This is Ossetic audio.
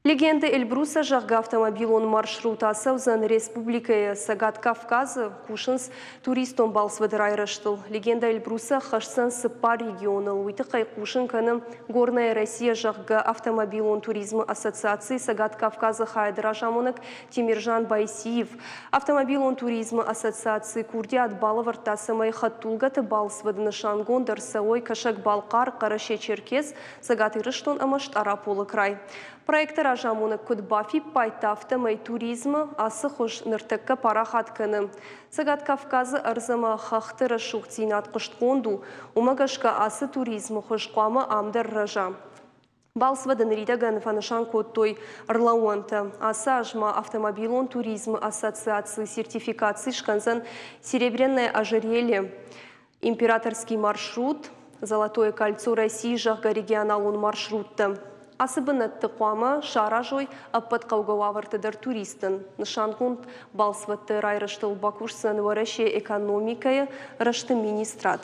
Легенда Эльбруса, зӕгъгӕ, автомобилон маршрут ацӕудзӕн республикӕйы Цӕгат Кавказы, кусынц туристон балцвӕды райрӕзтыл. Легенда Эльбруса хӕсдзӕн цыппар регионыл. Уый тыххӕй хъусын кӕны Горная Россия, зӕгъгӕ, автомобилон туризмы ассоциацийы Цӕгат Кавказы хайады разамонӕг Темиржан Байсиев. Автомобилон туризмы ассоциаци курдиат балӕвӕрдта, цӕмӕй хӕдтулгӕты балцвӕды нысангонд ӕрцӕуой Кӕсӕг-Балхъар, Хъӕрӕсе-Черкес, Цӕгат Ирыстон ӕмӕ Стъараполы край. Проекты разамонӕг куыд бафиппайдта, афтӕмӕй туризмы ацы хуыз ныртӕккӕ парахат кӕны. Цӕгат Кавказы ӕрдз ӕмӕ хӕхты рӕсугъддзинад хъуыстгонд у, уымӕ гӕсгӕ ацы туризмы хуыз хъуамӕ ам дӕр рӕза. Балцвӕды ныридӕгӕн фӕнысан кодтой ӕрлӕууӕнтӕ. Ацы аз ма автомобилон туризмы ассоциаци сертификаци скӕндзӕн «Серебряное ожерелье», Императорский маршрут, Золотое кольцо России, зӕгъгӕ, регионалон маршруттӕ. Ацы бынӕтты хъуамӕ саразой ӕппӕт хъӕугӕ уавӕртӕ дӕр туристтӕн. Нысангонд балцвӕдты райрӕзтыл бакусдзӕн Уӕрӕсейы экономикӕйы рӕзты министрад.